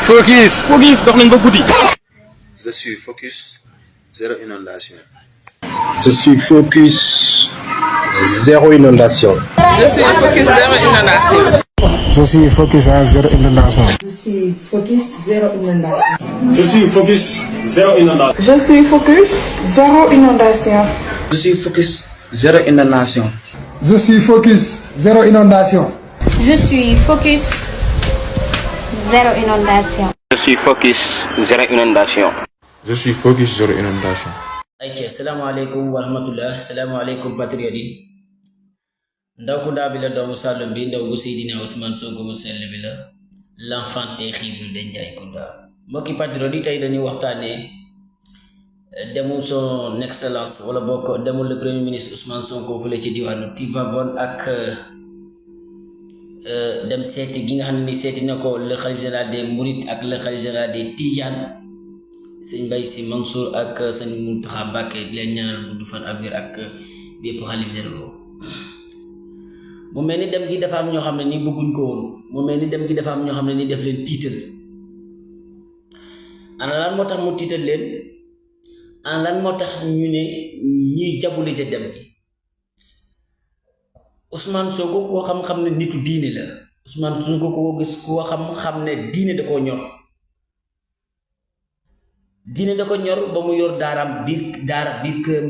Focus. Focus dox nañ ba guddi. Je suis focus, zéro inondation. Je suis focus, zéro inondation. Je suis focus zéro inondation. Je suis focus à zéro inondation. Je suis focus zéro inondation. Je suis focus zéro inondation. Je suis focus zéro inondation. Je suis focus zéro inondation. Je suis focus zéro inondation. Je suis focus zéro inondation. Je suis focus zéro inondation. Je suis focus, zéro inondation. ayca salaamaaleykum wa rahmatullah salaamaaleykum patriote yi ndaw ku ndaa bi la doomu Saloum bi ndaw bu Seydina Ousmane Sonko mu sell bi la l'enfant terrible de Ndiaye Kounda mbokki patriote yi tey dañuy waxtaanee demu son excellence wala bokk demul le premier ministre Ousmane Sonko fële ci diwaanu Tivaouane ak dem seeti gi nga xam ne ni seeti na ko le khalife général des Mourides ak le khalife général des Tidiane sëñ Mbaye Sy Mansour ak sëñ Mountakha Mbacké leen ñaanal gudd fan ak wér ak bépp xalif généraux mu mel ni dem gi dafa am ñoo xam ne ni bëgguñ ko woon mu mel ni dem gi dafa am ñoo xam ne ni def leen tiital ana lan moo tax mu tiital leen ana lan moo tax ñu ne ñiy jabuli ca dem gi Ousmane Sonko koo xam-xam ne nitu diine la Ousmane Sonko koo gis koo xam-xam ne diine da koo ñor diine da ko ñor ba mu yor daara biir këram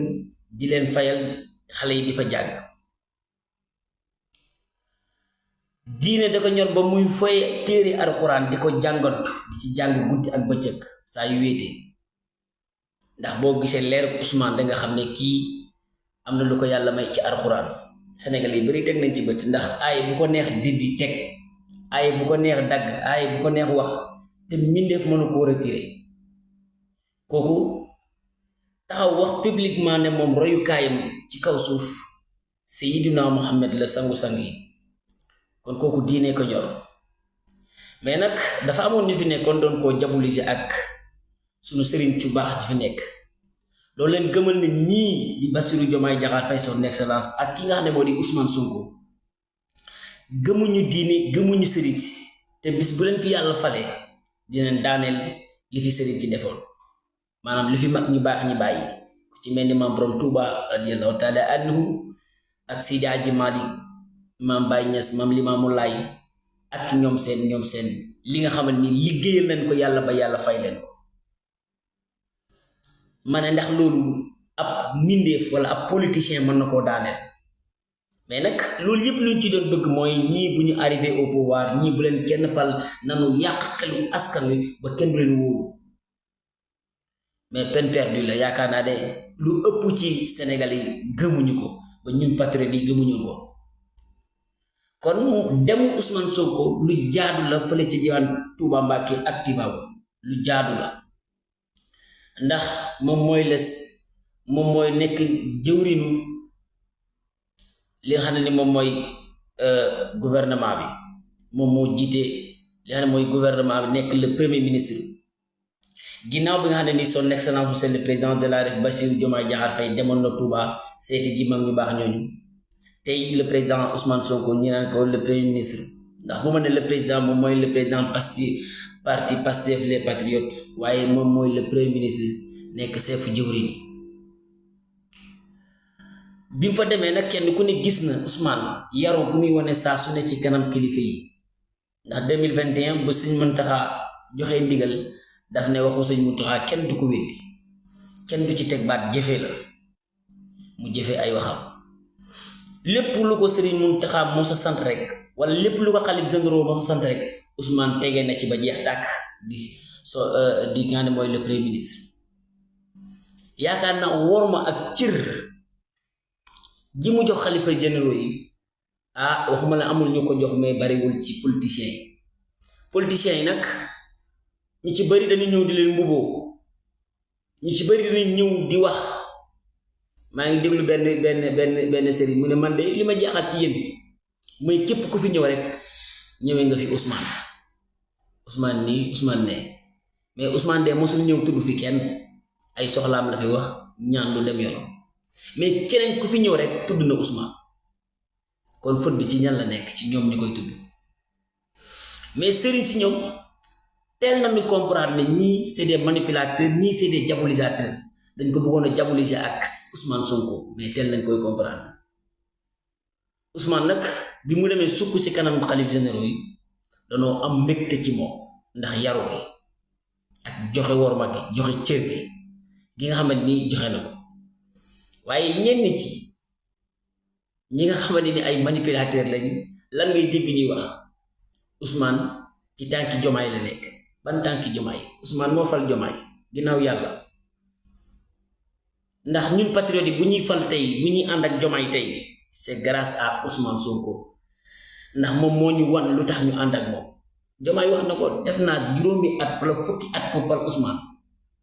di leen fayal xale yi di fa jàng diine da ko ñor ba muy foy téere alxuraan di ko jàngantu di ci jàng guddi ak bëccëg saa yu wéetee ndax boo gisee leer Ousmane da nga xam ne kii am na lu ko yàlla may ci alxuraan Sénégal yi bari teg nañ ci bët ndax aay bu ko neex dindi teg aay bu ko neex dagg aay bu ko neex wax te mbindeef mënu koo retiré kooku taxaw wax publiquement ne moom royukaayam ci kaw suuf Seydina Muhammad la sangu-sang yi kon kooku diine ko ñor mais nag dafa amoon ñu fi nekkoon doon koo diaboliser ak sunu sëriñ cu baax ci fi nekk loolu leen gëmal ne ñii di Bassirou Diomaye Diakhar Faye son excellence ak ki nga xam ne moo di Ousmane Sonko gëmuñu diine gëmuñu sëriñ si te bis bu leen fi yàlla fale dinañ daaneel li fi sëriñ ci defoon maanaam li fi mag ñu baax ñi bàyyi ku ci mel ni maam Borom Touba radiyallahu taala anhu ak Seydi Hadji Malick maam Baye Niass maam Limaamu Laay ak ñoom seen li nga xamante ni liggéeyal nañ ko yàlla ba yàlla fay leen ko ma ne ndax loolu ab mindeef wala ab politicien mën na koo daaneel mais nag loolu yëpp luñ ci doon bëgg mooy ñii bu ñu arrivé au pouvoir ñii bu leen kenn fal nanu yàq xelu askan wi ba kenn du leen wóoru mais peine perdue la yaakaar naa de lu ëpp ci Sénégal yi gëmuñu ko ba ñun patriote yi gëmuñu ko kon demu Ousmane Sonko lu jaadu la fële ci diwaan Touba Mbacké ak Tivaouane lu jaadu la ndax moom mooy nekk jëwrinu li nga xam ne ni moom mooy gouvernement bi moom moo jiite li nga xam ne mooy gouvernement bi nekk le premier ministre ginnaaw bi nga xam ne ni son excellence monsieur le président de la République Bassirou Diomaye Diakhar Faye demoon na Touba seeti ji mag ñu baax ñooñu tey le président Ousmane Sonko ñi naan ko le premier ministre ndax bu ma ne le président moom mooy le président parti Pastef les patriotes waaye moom mooy le premier ministre nekk chef jëwriñ bi mu fa demee nag kenn ku ne gis na Ousmane yaru bu muy wane saa su ne ci kanam kilifa yi ndax 2021 ba Sëñ Mountakha joxe ndigal daf ne waxu Sëñ Mountakha kenn du ko weddi kenn du ci teg baat jëfe la mu jëfe ay waxam lépp lu ko Sëriñ Mountakha moo sa sant rek wala lépp lu ko xalif généraux moo sa sant rek Ousmane tegee na ci ba jeex tàkk di nga ne mooy le premier ministre yaakaar na worma ak cër ji mu jox xalifa généraux yi waxuma la amul ñu ko jox mais bariwul ci politiciens yi nag ñi ci bari dañu ñëw di leen mbuboo ñi ci bari dañu ñëw di wax maa ngi déglu benn série mu ne man de li ma jaaxal ci yéen mooy képp ku fi ñëw rek ñëwee nga fi Ousmane nii Ousmane ne mais Ousmane de mosul ñëw tudd fi kenn ay soxlaam la fi wax ñaan lu dem yoonam mais keneen ku fi ñëw rek tudd na Ousmane kon faute bi ci ñan la nekk ci ñoom ñu koy tudd mais sëriñ ci ñoom tel nañu comprendre ne ñii c'est des manipulateurs ñii c'est des diabolisateurs dañ ko bëggoon a diaboliser ak Ousmane Sonko mais tel nañ koy comprendre Ousmane nag bi mu demee sukk ci kanam xalif généraux yi danoo am mbégte ci moom ndax yaru gi ak joxe worma gi joxe cër gi nga xamante ni joxe na ko waaye ñenn ci ñi nga xamante ni ay manipulateur lañ lan ngay dégg ñuy wax Ousmane ci tànki Jomaay la nekk ban tànki Jomaay Ousmane moo fal Jomaay ginnaaw yàlla ndax ñun patriote yi bu ñuy fal tey bu ñuy ànd ak Jomaay tey c'est grâce à Ousmane Sonko ndax moom moo ñu wan lu tax ñu ànd ak moom Jomaay wax na ko def naa juróomi at wala fukki at pour fal Ousmane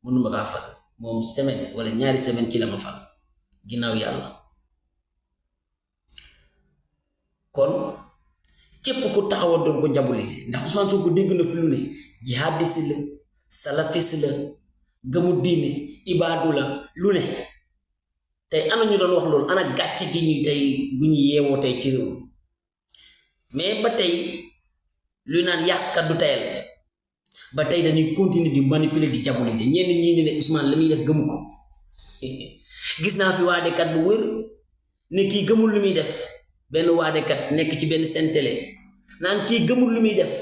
mënuma kaa fal moom semaine wala ñaari semaine ci la ma fal ginnaaw yàlla kon képp ku taxawoon doon ko diaboliser ndax Ousmane Sonko dégg na fi lu ne jihadiste la salafiste la gëmu diine ibaadu la lu ne tey ana ñu doon wax loolu ana gàcc gi ñuy tey bu ñu yeewoo tey ci réew mais ba tey lu naan yàqkat du tayal ba tey dañuy continuer di manipuler di diaboliser ñenn ñi ne Ousmane la muy def gëmu ko gis naa fi waadekat bu wër ne kii gëmul lu muy def benn waadekat nekk ci benn seen télé naan kii gëmul lu muy def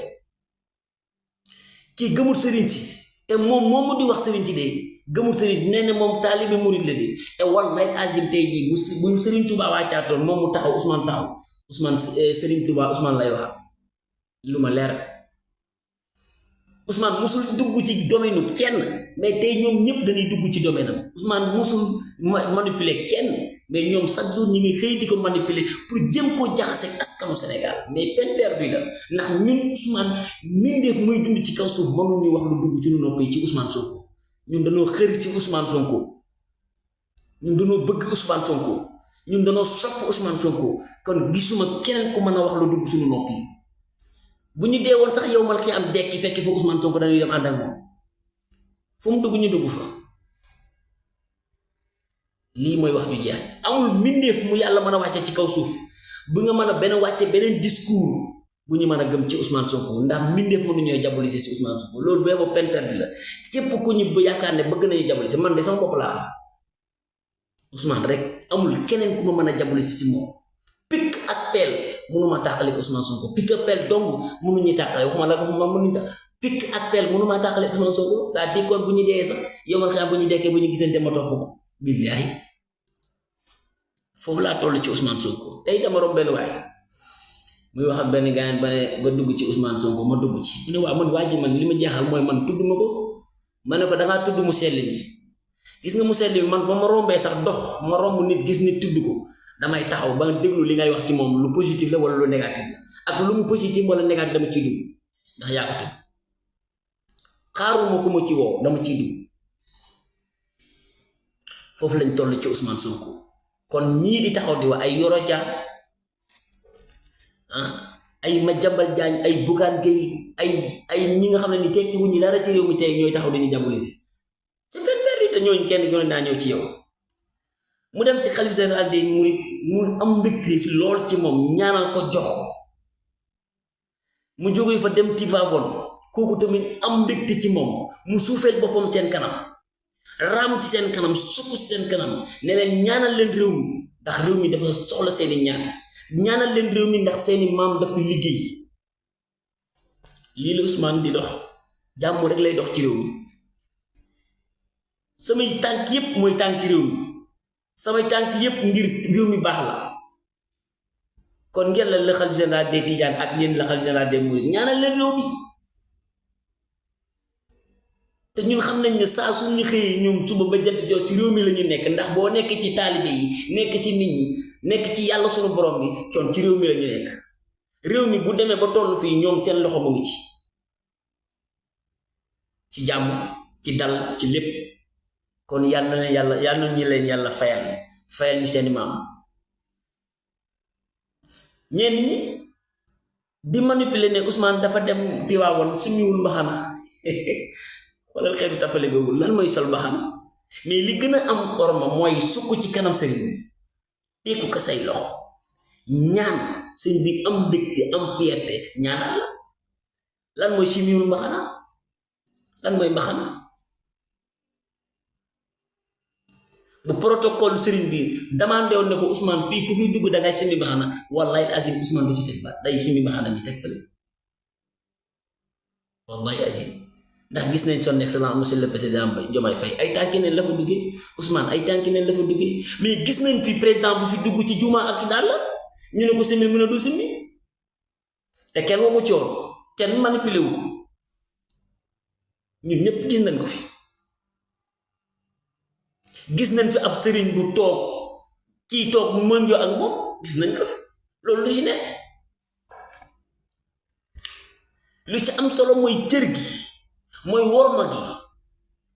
kii gëmul sëriñ si te moom moomu di wax sëriñ si de gëmul sëriñ nee na moom taalibe murid la de te wallahi azim tey jii bu sëriñ Touba wàccaatoon moom mu taxaw Ousmane taxaw Ousmane sëriñ Touba Ousmane lay wax lu ma leer Ousmane musul dugg ci domaine kenn mais tey ñoom ñëpp dañuy dugg ci domaine am Ousmane musul manipuler kenn mais ñoom chaque jour ñi ngi xëy di ko manipuler pour jëm koo jaxase ak askanu Sénégal mais peine perdue la ndax ñun Ousmane mindeef muy dund ci kaw suuf mënu ñuy wax lu dugg ci nu noppi ci Ousmane Sonko ñun dañoo xër ci Ousmane Sonko ñun dañoo bëgg Ousmane Sonko ñun dañoo sopp Ousmane Sonko kon gisuma keneen ku mën a wax lu dugg suñu noppi bu ñu dee woon sax yow mal ki am dekki fekk fa Ousmane Sonko dañuy dem ànd ak moom fu mu dugg ñu dugg fa lii mooy wax ju jeex amul mindeef mu yàlla mën a wàcce ci kaw suuf bu nga mën a benn wàcce beneen discours bu ñu mën a gëm ci Ousmane Sonko ndax mindeef mënu ñooy diaboliser ci Ousmane Sonko loolu bee boobu peine perdue la képp ku ñu yaakaar ne bëgg nañu diaboliser man de sama bopp laa xam Ousmane rek amul keneen ku ma mën a diaboliser ci moom picc ak pelle mënuma tàqale ko Ousmane Sonko pick ak pelle dong mënuñu tàqale waxuma la waxuma mënuñu tàqale pick ak pelle mënuma tàqale Ousmane Sonko saa di kon bu ñu dee sax yow man xam bu ñu dekkee bu ñu gisante ma topp ko billahi foofu laa toll ci Ousmane Sonko tey dama romb benn waay muy wax ak benn gaañ ba dugg ci Ousmane Sonko ma dugg ci mu ne waaw man waa ji man li ma jaaxal mooy man tudd ma ko ma ne ko dangaa tudd mu sell mi gis nga mu sell mi man ba ma rombee sax dox ma romb nit gis nit tudd ko damay taxaw ba déglu li ngay wax ci moom lu positif la wala lu négatif la ak lu mu positif wala négatif dama ciy dugg ndax yaa ko tudd xaaruma ku ma ci woo dama ciy dugg foofu lañ toll ci Ousmane Sonko kon ñii di taxaw di wax ay Yoro Dia ay Madiambal Diagne ay Bougane Gueye ay ñi nga xam ne ni tekki wuñu dara ci réew mi tey ñooy taxaw dañuy diaboliser c'est peine perdue te ñooñu kenn ku ne daa ñëw ci yow mu dem ci xalif général des mourides mu am mbégte ci lool ci moom ñaanal ko jox mu jógee fa dem Tivaouane kooku tamit am mbégte ci moom mu suufeel boppam seen kanam raam ci seen kanam sukk ci seen kanam ne leen ñaanal leen réew mi ndax réew mi dafa soxla seeni ñaanal leen réew mi ndax seeni maam dafa liggéey lii la Ousmane di dox jàmm rek lay dox ci réew mi samay tànk yépp mooy tànki réew mi samay tànk yépp ngir réew mi baax la kon ngeen la xalifa général des Tidianes ak yéen la xalifa général des Mourides ñaanal leen réew mi te ñun xam nañ ne saa su ñu xëyee ñoom suba ba jant jox ci réew mi la ñu nekk ndax boo nekk ci taalibe yi nekk ci nit ñi nekk ci yàlla sunu borom bi kon ci réew mi la ñu nekk réew mi bu demee ba toll fii ñoom seen loxo mu ngi ci jàmm ci dal ci lépp kon yal na ñu leen yàlla fayal ñu seeni maam ñenn ñi di manipuler ne Ousmane dafa dem Tivaouane suñuwul mbaxana xoolal xeetu tappale googu lan mooy sol mbaxana mais li gën a am orma mooy sukk ci kanam sëriñ bi tekku ko say loxo ñaan sëñ bi am mbégte am fierté ñaanal lan mooy suñuwul mbaxana lan mooy mbaxana bu protocole sëriñ bi demandé woon ne ko Ousmane fii ku fi dugg da ngay simi mbaxana wallahi azim Ousmane du ci teg baat day simi mbaxana mi teg fële wallahi azim ndax gis nañ son excellence monsieur le président Diomaye Faye ay tànki neen la fa duggee Ousmane ay tànki neen la fa duggee mais gis nañ fi président bu fi dugg ci juma ak daal la ñu ne ko simi mu ne du simi te kenn waxu ci woon kenn manipulé wu ko ñun ñëpp gis nañ ko fi gis nañ fi ab sëriñ bu toog kii toog mu mënjoo ak moom gis nañ ko fi loolu lu ci ne lu ci am solo mooy cër gi mooy worma gi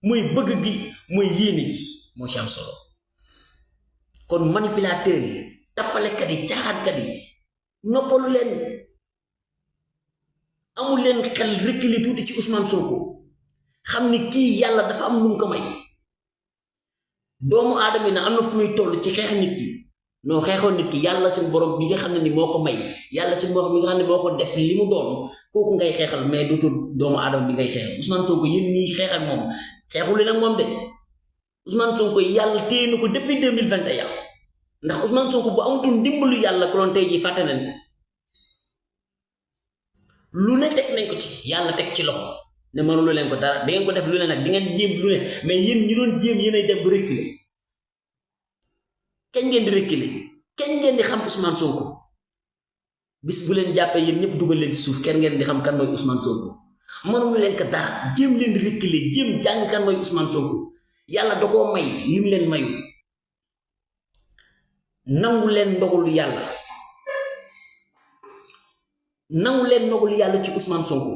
mooy bëgg gi mooy yéene gi moo ci am solo kon manipulateur yi tappalekat yi caaxaankat yi noppalu leen amul leen xel reculer tuuti ci Ousmane Sonko xam ni kii yàlla dafa am lu mu ko may doomu aadama yi na am na fu muy toll ci xeex nit ki noo xeexoon nit ki yàlla suñu borom bi nga xam ne ni moo ko may yàlla suñu borom bi nga xam ne moo ko def li mu doon kooku ngay xeexal mais dootul doomu aadama bi ngay xeexal Ousmane Sonko yéen ñii xeex ak moom xeexu leen ak moom de Ousmane Sonko yàlla téye na ko depuis 2021 ndax Ousmane Sonko bu amatul ndimbalu yàlla ko loon tey jii fàtte nañ ko lu ne teg nañ ko ci yàlla teg ci loxo ne mënulu leen ko dara da ngeen ko def lu ne nag di ngeen jéem lu ne mais yéen ñi doon jéem yéenay dem ba reculer kañ ngeen di reculer kañ ngeen di xam Ousmane Sonko bis bu leen jàppee yéen ñëpp dugal leen ci suuf kenn ngeen di xam kan mooy Ousmane Sonko mënulu leen ko dara jéem leen di reculer jéem jàng kan mooy Ousmane Sonko yàlla da koo may lim leen mayu nangu leen ndogalu yàlla nangu leen ndogalu yàlla ci Ousmane Sonko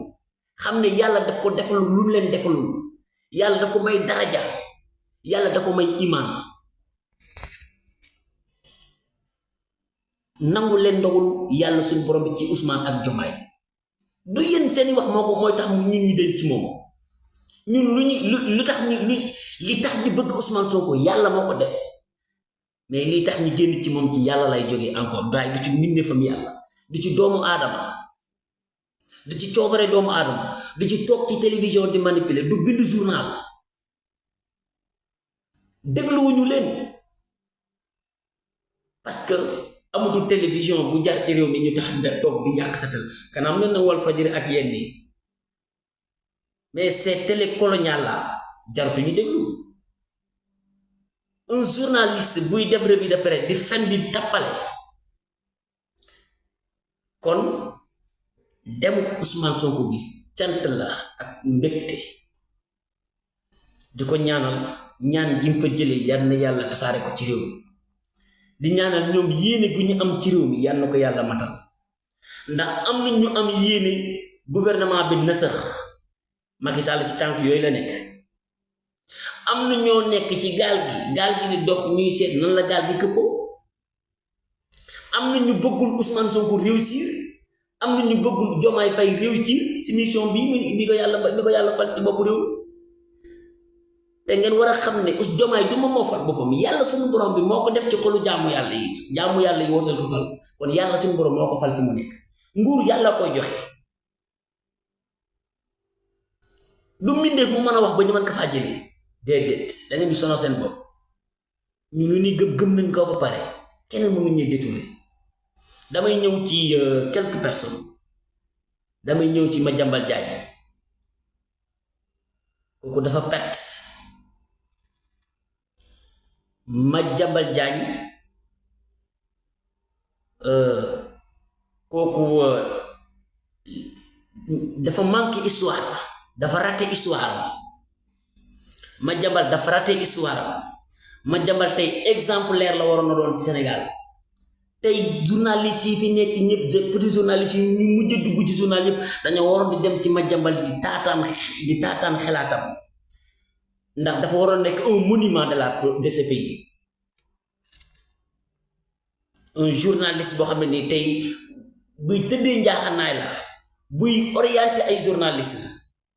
xam ne yàlla daf ko defalul lu mu leen defalul yàlla daf ko may daraja yàlla da ko may imaan nangu leen ndogalu yàlla suñu borom bi ci Ousmane ak Diomaye du yéen seeni wax moo ko mooy tax ñun ñu den ci moom ñun lu tax ñu li tax ñu bëgg Ousmane Sonko yàlla moo ko def mais lii tax ñu génn ci moom ci yàlla lay jógee encore daay du ci mbindeefam yàlla du ci doomu aadama du ci coobare doomu aadama du ci toog ci télévision di manipuler du bind journal dégluwuñu leen parce que amatul télévision bu jar ci réew mi ñu tax da toog di yàq sa tel kanam mel na Walfadjri ak yenn yi mais c'est télé colonial la jaratu ñu déglu un journaliste buy def revue de presse di fen di tappale kon demu Ousmane Sonko gis cant la ak mbégte di ko ñaanal ñaan gi mu fa jëlee yal na yàlla tasaare ko ci réew mi di ñaanal ñoom yéene gu ñu am ci réew mi yal na ko yàlla matal ndax am na ñu am yéene gouvernement bi nësax Macky Sall ci tànk yooyu la nekk am na ñoo nekk ci gaal gi di dox ñuy seet nan la gaal gi këppoo am na ñu bëggul Ousmane Sonko réussir am na ñu bëggul Diomaye Faye réussir ci mission bi ko yàlla fal ci bopp réew te ngeen war a xam ne Diomaye du moo fal boppam yàlla suñu borom bi moo ko def ci xolu jaamu yàlla yi wootal ko fal kon yàlla suñu borom moo ko fal fi mu nekk nguur yàlla koy joxe du mbindeef mu mën a wax ba ñu mën ko faa jëlee déedéet da ngeen di sonal seen bopp ñu lu ni gëm nañ ko ba pare kenn mënu ñu détourner damay ñëw ci quelques personnes damay ñëw ci Madiambal Diagne kooku dafa perte Madiambal Diagne kooku dafa manqué histoire dafa raté histoire Madiambal dafa raté histoire Madiambal tey exemplaire la waroon a doon ci Sénégal tey journaliste yi fi nekk ñëpp petit journaliste yi ñu mujj dugg ci journal yëpp dañoo waroon di dem ci Madiambal di taataan xelaatam ndax dafa waroon nekk un monument de ce pays un journaliste boo xam ne nii tey buy tëddee njaaxanaay la buy orienté ay journaliste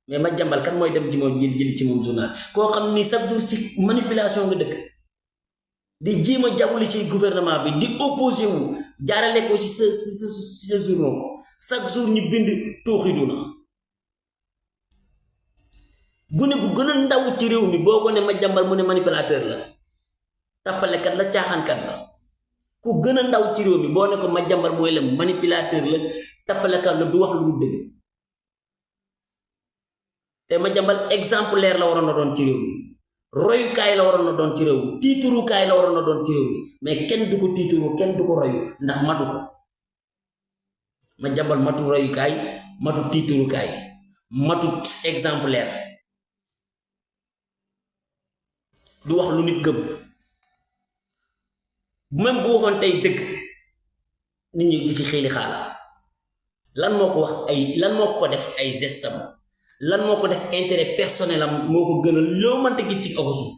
mais Madiambal kan mooy dem ci moom jëli ci moom journal koo xam ni chaque jour ci manipulation nga dëkk di jéem a jàppale ci gouvernement bi di opposé wu jaarale ko ci sa journaux chaque jour ñu bind tooxi duna gune gu gën a ndaw ci réew mi boo ko ne Madiambal mu ne manipulateur la tappalekat la caaxaankat la ku gën a ndaw ci réew mi boo ne ko Madiambal mooy la manipulateur la tappalekat la du wax lu dëgg te Madiambal exemplaire la waroon a doon ci réew mi royukaay la waroon a doon ci réew mi tiiturukaay la waroon a doon ci réew mi mais kenn du ko tiituru kenn du ko royu ndax matu ko Madiambal matu royukaay matu tiiturukaay matut exemplaire du wax lu nit gëm même bu waxoon tey dëgg nit ñi di ci xéeli xaala lan moo ko wax ay lan moo ko def ay gestam lan moo ko def intérêt personnel am moo ko gënal loo mënta gis ci kaw suuf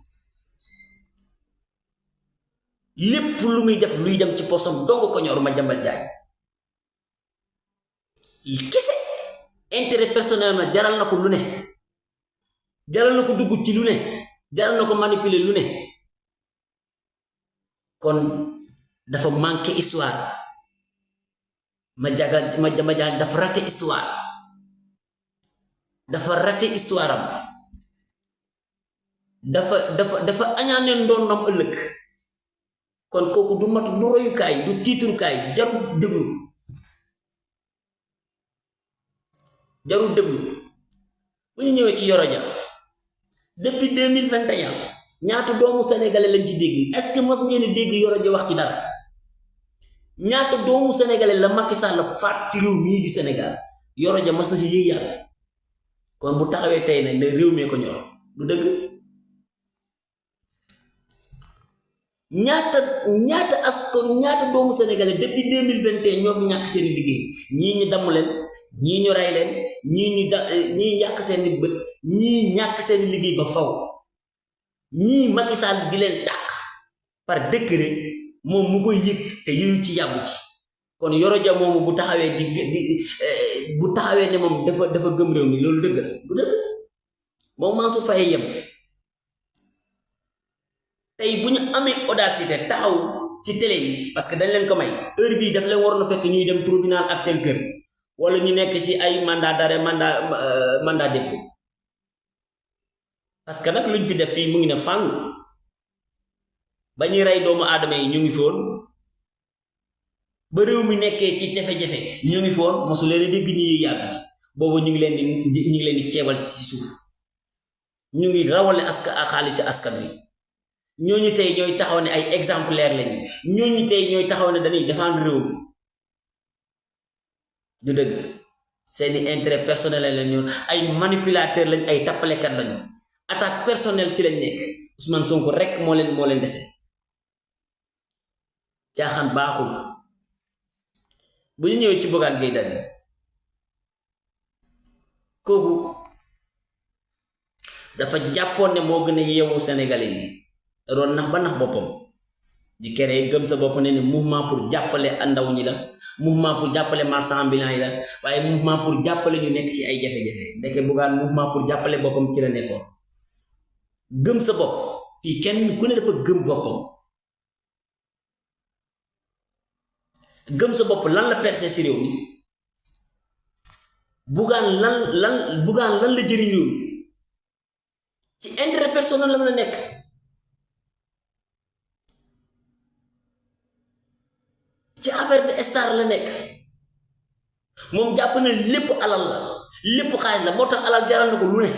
lépp lu muy def luy dem ci posam dong ko ñor Madiambal Diagne kese intérêt personnel na jaral na ko lu ne jaral na ko dugg ci lu ne jaral na ko manipuler lu ne kon dafa manqué histoire Madiambal Diagne dafa raté histoire dafa raté histoire am dafa añaane ndoonam ëllëg kon kooku du matu du royukaay du tiiturukaay jarul déglu bu ñu ñëwee ci Yoro Dia depuis 2021 ñaata doomu sénégalais lañ ci dégg est-ce que mos ngeen dégg Yoro Dia wax ci dara ñaata doomu sénégalais la Macky Sall faat ci réew mii di Sénégal Yoro Dia mas na si yëg yàlla kon bu taxawee tey nag ne réew mee ko ñor du dëgg ñaata doomu sénégalais depuis 2021 ñoo fi ñàkk seen liggéey ñii ñu damm leen ñii ñu rey leen ñii yàq seen bët ñii ñàkk seen liggéey ba faw ñii Macky Sall di leen dàq par décret moom mu koy yëg te yëyu ci yàbbu ci kon Yoro Dia moomu bu taxawee bu taxawee ne moom dafa gëm réew mi loolu dëgg la du dëgg moom Mansour Faye yem tey bu ñu amee audacité taxaw ci télé yi parce que dañ leen ko may heure bii daf leen waroon a fekk ñuy dem tribunal ak seen kër wala ñu nekk ci ay mandat d'arrêt mandat dépôt parce que nag luñ fi def fii mu ngi ne fàng ba ñuy rey doomu aadama yi ñu ngi foon ba réew mi nekkee ci jafe-jafe ñu ngi foon mosu leen dégg ñi yàgg ci boobu ñu ngi leen di ceebal ci suuf ñu ngi rawale xaalis ci askan wi ñooñu tey ñooy taxaw ne ay exemplaire lañu ñooñu tey ñooy taxaw ne dañuy défendre réew mi du dëgg seeni intérêt personnel lañu ay manipulateur lañ ay tappalekat lañu attaque personnelle ci lañ nekk Ousmane Sonko rek moo leen dese caaxaan baaxul bu ñu ñëwee ci Bougane Gueye Dany kooku dafa jàppoon ne moo gën a yeewu Sénégalais yi doon nax ba nax boppam di créer gëm sa bopp ne mouvement pour jàppale ndaw ñi la mouvement pour jàppale marchand ambulant yi la waaye mouvement pour jàppale ñu nekk ci ay jafe-jafe ndeke Bougane mouvement pour jàppale boppam ci la nekkoon gëm sa bopp fii kenn ku ne dafa gëm boppam gëm sa bopp lan la percé ci réew mi Bougane lan la jëriñ réew mi ci intérêt personnel la mën a nekk ci affaire de star la nekk moom jàpp na lépp alal la lépp xaalis la moo tax alal jaral na ko lu ne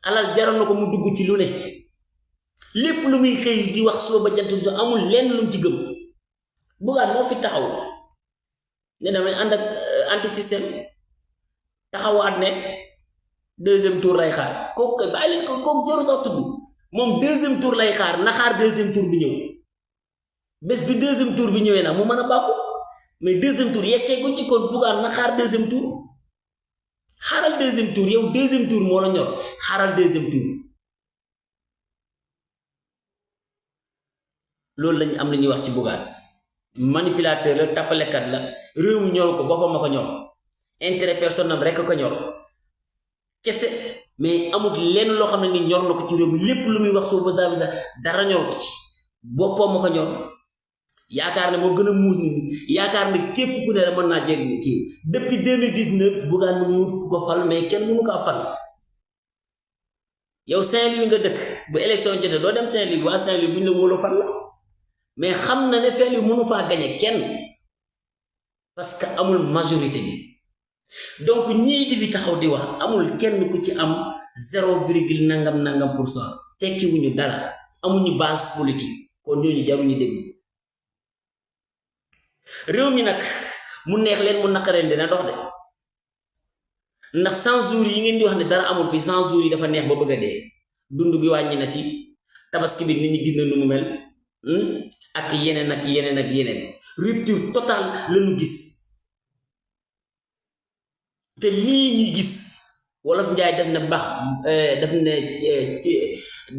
alal jaral na ko mu dugg ci lu ne lépp lu muy xëy di wax suba ba jant bi amul lenn lu mu ci gëm Bougane moo fi taxaw ne damay ànd ak anti système taxawaat ne deuxième tour lay xaar kooku kay bàyyi leen ko kooku jaru sax tudd moom deuxième tour lay xaar na xaar deuxième tour bi ñëw bés bi deuxième tour bi ñëwee nag mu mën a bàkku mais deuxième tour yeccee guñ ci kon Bougane na xaar deuxième tour xaaral deuxième tour yow deuxième tour moo la ñor xaaral deuxième tour loolu lañu am la ñuy wax ci Bougane manipulateur la tappalekat la réew mi ñor ko boppam a ko ñor intérêt personnel rek ko ñor kese mais amul lenn loo xam ne ni ñor na ko ci réew mi lépp lu muy wax soo ba dara ñor ko ci boppam a ko ñor yaakaar ne moo gën a muus nit ñi yaakaar ne képp ku ne mën naa jëriñ kii depuis 2019 Bougane mu ngi wut ku ko fal mais kenn mënu kaa fal yow Saint-Louis nga dëkk bu élection jotté do dem Saint-Louis wa Saint-Louis buñ la wolo far la mais xam na ne Saint-Louis mënu fa gagner kenn parce que amul majorité bi donc ñi di fi taxaw di wax amul kenn ku ci am 0, nangam %. tekki wuñu dara amuñu base politique kon ñooñu jaruñu dégg réew mi nak mu neex leen mu nakarel dina dox de ndax 100 jours yi ngeen di wax ne dara amul fi 100 jours yi dafa neex ba bëgg dé dundu gi wañi na ci tabaski bi nit ñi gis na nu mu mel ak yeneen rupture totale lañu gis te li ñu gis wolof njaay def na bax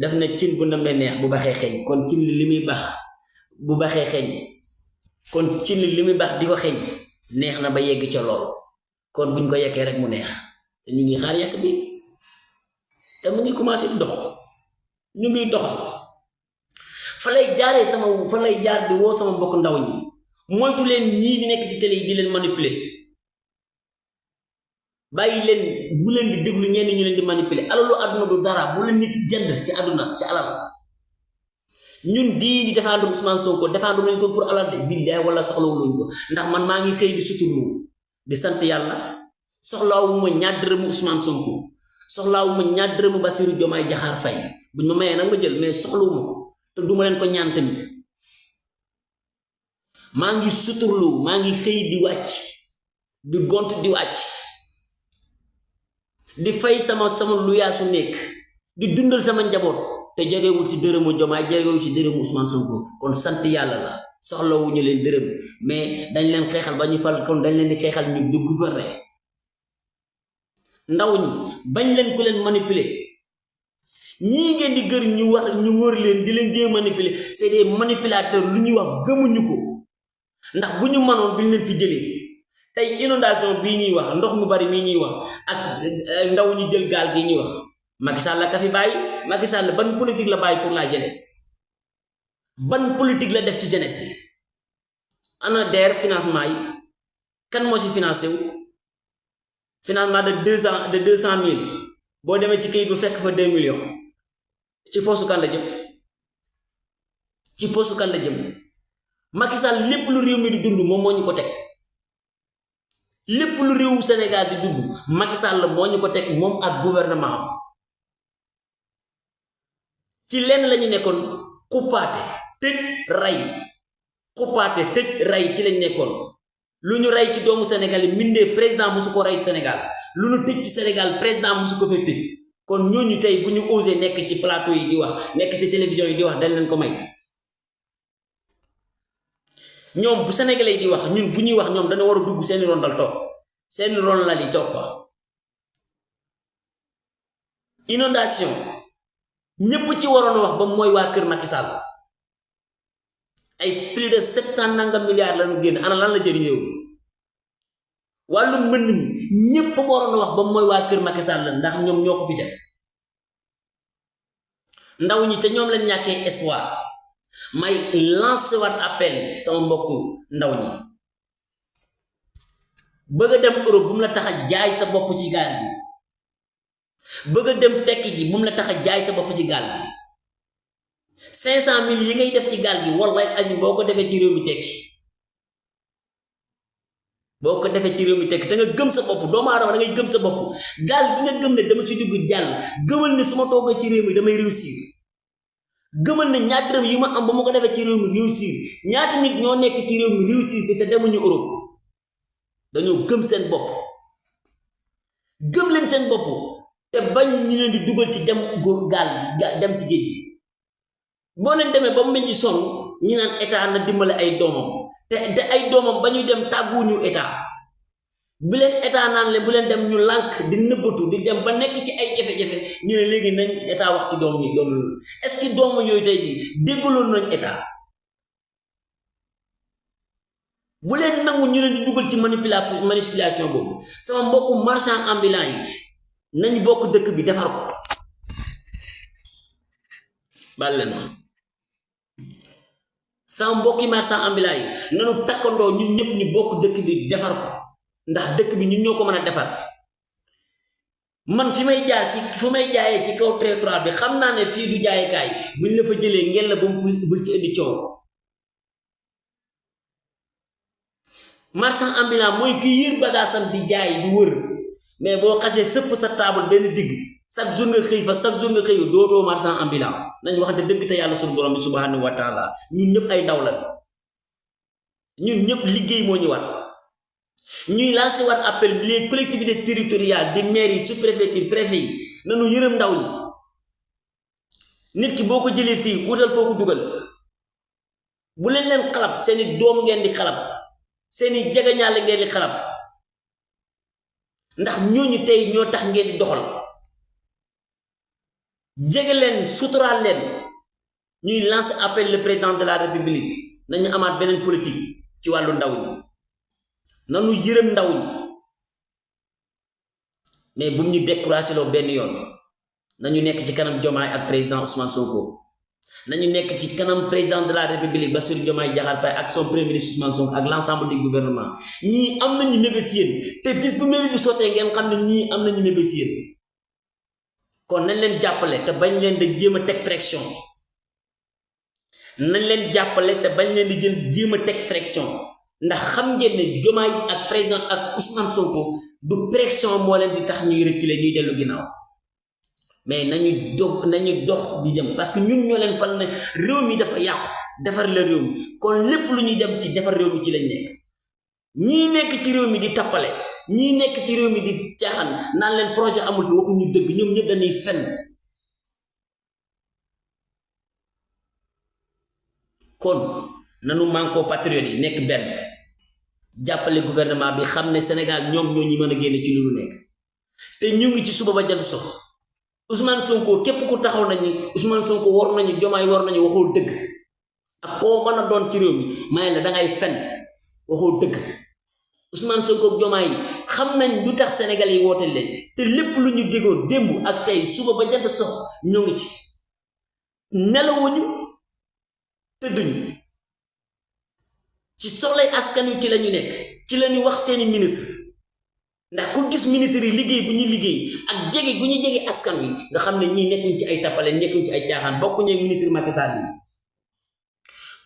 def na cin bu ndamé neex bu baxé xéñ kon cin li limi bax bu baxé xéñ kon cin li limi bax diko xéñ neex na ba yegg ci lool kon buñ ko yeké rek mu neex té ñu ngi xaar yak bi té mu ngi commencé dox ñu ngi doxal fa lay jaar di wo sama mbokk ndaw ñi moytu leen ñi di nekk ci télé yi di leen manipuler bayi leen bu leen di déglu ñenn ñu leen di manipuler alalu aduna du dara bu leen nit jënd ci aduna ci alal ñun di défendre Ousmane Sonko défendre nañ ko pour alal de billahi wala soxlawuñ ko ndax man ma ngi xey di suturu di sante yalla soxlawuma ñaar dërëm Ousmane Sonko soxlawuma ñaar dërëm Bassirou Diomaye Diakhar Faye buñ ma mayé nak ma jël mais soxlawuma ko te duma leen ko ñaan tamit ma ngi suturlu ma ngi xey di wacc di gont di wacc di fay sama luyaasu nek di dundal sama njabot te jegewul ci dërëmu Diomaye jegewul ci dërëmu Ousmane Sonko kon sant yalla la soxlawuñu leen dërëm mais dañ leen xéxal ba ñu fal kon dañ leen di xéxal ñu du gouverner ndaw ñi bañ leen ku leen manipuler ñi ngeen di gër ñu war ñu wër leen di leen jé manipuler c'est des manipulateurs lu ñu wax gëmuñu ko ndax buñu manon biñ leen fi jëlé tay inondation bi ñuy wax ndox mu bari mi ñuy wax ak ndaw ñi jël gal gi ñuy wax Macky Sall la ka fi bayyi Macky Sall ban politique la bayyi pour la jeunesse ban politique la def ci jeunesse bi ana der financement yi kan mo ci financer wu financement de 200 000 bo démé ci kayit bu fekk fa 2 millions ci posu kan la jëm ci posu kan la jëm Macky Sall lepp lu réew mi di dund mom moñu ko tek lepp lu réewu Sénégal di dund Macky Sall moñu ko tek mom ak gouvernement ci lenn lañu nekkon xupaté tej ray ci lañu nekkon luñu ray ci doomu Sénégal mindé président musu ko ray Sénégal luñu tej ci Sénégal président musu ko fe tej kon ñoñu tay buñu osé nekk ci plateau yi di wax nekk ci télévision yi di wax dañ leen ko may ñom bu sénégalais di wax ñun buñuy wax ñom dañu wara dugg seen rondal tok seen ronlal yi tok fa inondation ñepp ci waroon wax ba moy wa kër Macky Sall ay plus de 700 nangam milliards lañu genn ana lan la jëri ñew walu mën ñepp waroon wax ba moy wa kër Macky Sall ndax ñom ñoko fi def ndaw ñi ca ñom lañ ñaké espoir may lancer wat appel sama mbokk ndaw ñi bëgg dem Europe bu mu la taxa jaay sa bop ci gaal bi bëgg dem tekki ji bu mu la taxa jaay sa bop ci gaal bi 500 000 yi ngay def ci gaal gi wallahi azim boko defé ci réew mi tekki boko defé ci réew mi tekki da nga gëm sa bop do ma da ngay gëm sa bop gaal gi nga gëm ne dama ci dugg jall gëmal ne suma togo ci réew mi damay réussir gëmal ne ñaat dërëm yi ma am ba ma ko defé ci réew mi réussir ñaata nit ñoo nekk ci réew mi réussir fi te demuñu Europe dañu gëm seen bop gëm leen seen bop te bañ ñu leen di duggal ci dem goor gaal dem ci geej gi bo leen démé ba mu ci son ñu naan état na dimbalé ay domam te ay domam bañu dem taguñu état bu leen état naan le bu leen dem ñu lank di neubatu di dem ba nek ci ay jafé jafé ñu ne légui nañ état wax ci dom ñi dom est ce que dom yoy tay ji déggulon nañ état bu leen nangu ñu leen di duggal ci manipulation bobu sama mbokku marchand ambulant yi nañ bokk dëkk bi defar ko balen ma sama mbokki marchand ambulant yi nañu takkando ñun ñëpp ñu bokk dëkk bi defar ko ndax dëkk bi ñun ñoko mëna defar man fi may jaar ci fu may jaayee ci kaw territoire bi xam naa ne fii du jaayekaay buñ la fa jëlee ngeen la bul ci indi coow. marchand ambulant mooy ki yër bagaasam di jaay du wër mais boo xasee sëpp sa table benn digg chaque jour nga xëy fa chaque jour nga xëy dootoo marchand ambulant nañ waxante dëgg te yàlla suñu borom bi subhanahu wa taala ñun ñëpp ay ndaw la ñun ñëpp liggéey moo ñu war. ñuy lancé war appel les collectivités territoriales di maires yi sous-préfecture préfet yi nanu yërëm ndaw ñi. nit ki boo ko jëlee fii wutal foo ko dugal bu leen xalab seeni doom ngeen di xalab seeni jegeñaale ngeen di xalab ndax ñooñu tey ñoo tax ngeen di doxal jege leen suturaal leen. ñuy lancer appel le président de la république nañu amaat beneen politique ci wàllu ndaw ñi nanu yërëm ndaw ñi mais bu ñu découragé loo benn yoon nañu nekk ci kanam Diomaye ak président Ousmane Sonko nañu nekk ci kanam président de la république Bassirou Diomaye Diakhar Faye ak son premier ministre Ousmane Sonko ak l'ensemble du gouvernement ñii am nañu mébét ci yéen te bis bu mébét bi sottee ngeen xam ne ñii am nañu mébét ci yéen kon nañ leen jàppale te bañ leen di jéem a teg pression nañ leen jàppale te bañ leen di jéem a teg pression ndax xam ngeen ne Diomaye ak président ak Ousmane Sonko du pression moo leen di tax ñuy reculer ñuy dellu ginnaaw mais nañu dox di jëm parce que ñun ñoo leen fal ne réew mi dafa yàqu defar la réew mi kon lépp lu ñuy dem ci defar réew mi ci lañ nekk. ñii nekk ci réew mi di tappale ñii nekk ci réew mi di caaxaan naan leen projet amul fi waxuñu dëgg ñoom ñëpp dañuy fenn. kon nanu manko patriote yi nekk benn jàppale gouvernement bi xam ne Sénégal ñoom ñoo ñi mën a génne ci lu nekk te ñu ngi ci suba ba jant so Ousmane Sonko képp ku taxaw nañu Ousmane Sonko war nañu Diomaye war nañu waxul dëgg ak koo mën a doon ci réew mi may la dangay fen waxul dëgg Ousmane Sonko ak Diomaye xam nañ lu tax Sénégal yi woote leen te lépp lu ñu déggoon démb ak tey suba ba jant so ñoo ngi ci nelawuñu tëdduñu ci soxlay askan wi ci lañu nekk ci lañu wax seeni ministre ndax ku gis ministre yi liggéey bu ñuy liggéey ak jege gu ñuy jege askan wi nga xam ne ñii nekkuñ ci ay tappale nekkuñ ci ay caaxaan bokkuñu ak ministre Macky Sall yi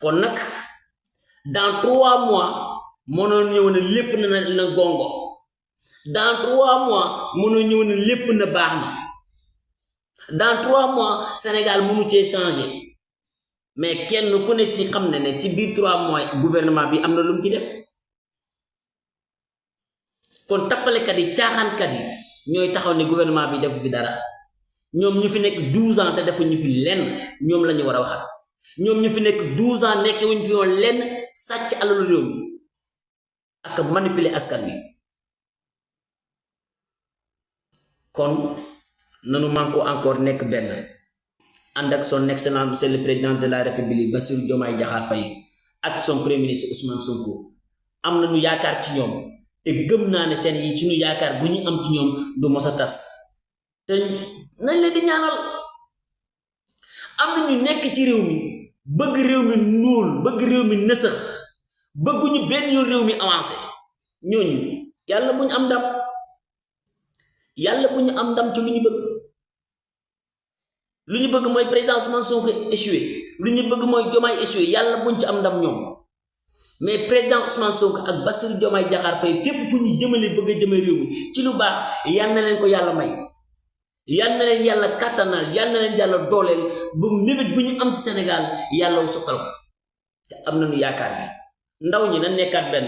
kon nag dans 3 mois mënoo ñëw na lépp na gongo dans 3 mois mënoo ñëw na lépp na baax na dans 3 mois Sénégal mënu cee changer mais kenn ku ne ci xam ne ci biir 3 mois gouvernement bi am na lu mu ci def kon tappalekat yi caaxaankat yi ñooy taxaw ne gouvernement bi defu fi dara ñoom ñu fi nekk 12 ans te defu ñu fi lenn ñoom la ñu war a waxal ñoom ñu fi nekk 12 ans nekkee wuñ fi woon lenn sàcc alalu réew mi ak manipuler askan wi kon nanu manko encore nekk benn ànd ak son excellence monsieur le président de la république Bassirou Diomaye Diakhar Faye ak son premier ministre Ousmane Sonko am nañu yaakaar ci ñoom te gëm naa ne seen yi suñu yaakaar bu ñu am ci ñoom du mos a tas te nañ leen di ñaanal am na ñu nekk ci réew mi bëgg réew mi nuul bëgg réew mi nësax bëgguñu benn yoon réew mi avancé ñooñu yàlla bu ñu am ndam yàlla bu ñu am ndam ci lu ñu bëgg. lu ñu bëgg mooy président Ousmane Sonko échoué lu ñu bëgg mooy Diomaye échoué yàlla buñ ci am ndam ñoom mais président Ousmane Sonko ak Bassirou Diomaye Diakhar Faye fépp fu ñu jëmale bëgg a jëme réew mi ci lu baax yal na leen ko yàlla may yal na leen yàlla kàttanal yal na leen yàlla dooleel ba mébét bu ñu am ci Sénégal yàlla wu sottal ko te am nañu yaakaar bi ndaw ñi na nekkaat benn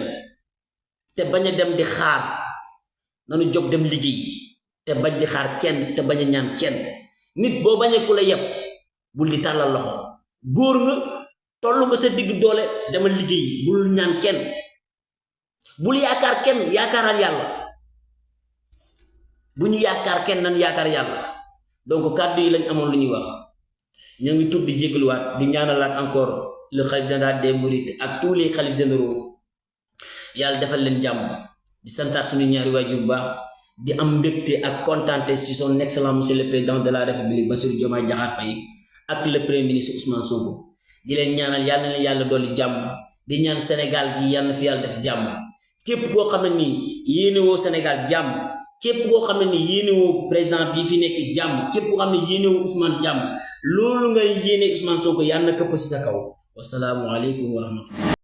te bañ a dem di xaar nañu jóg dem liggéey te bañ di xaar kenn te bañ a ñaan kenn nit boo bañee ku la yeb bul di tàllal loxo góor nga toll nga sa digg doole demal liggéey bul ñaan kenn bul yaakaar kenn yaakaaral yàlla bu ñu yaakaar kenn nan yaakaar yàlla donc kàddu yi lañ amoon lu ñuy wax ñu ngi tudd di jégluwaat di ñaanalaat encore le khalife général des mourides ak tous les khalifes généraux yàlla defal leen jàmm di santaat suñu ñaari waajur bu baax di am mbégte ak contenté ci son excellence monsieur le président de la république Bassirou Diomaye Diakhar Faye ak le premier ministre Ousmane Sonko di leen ñaanal yàlla na leen yàlla dolli jàmm di ñaan Sénégal gi yàlla na fi yàlla def jàmm képp koo xam ne nii yéene woo Sénégal jàmm képp koo xam ne ni yéenewoo président bi fi nekk jàmm képp koo xam ne yéenewoo Ousmane jàmm loolu ngay yéene Ousmane Sonko yàlla na këpp si sa kaw wasalaamu aleykum wa rahmatullah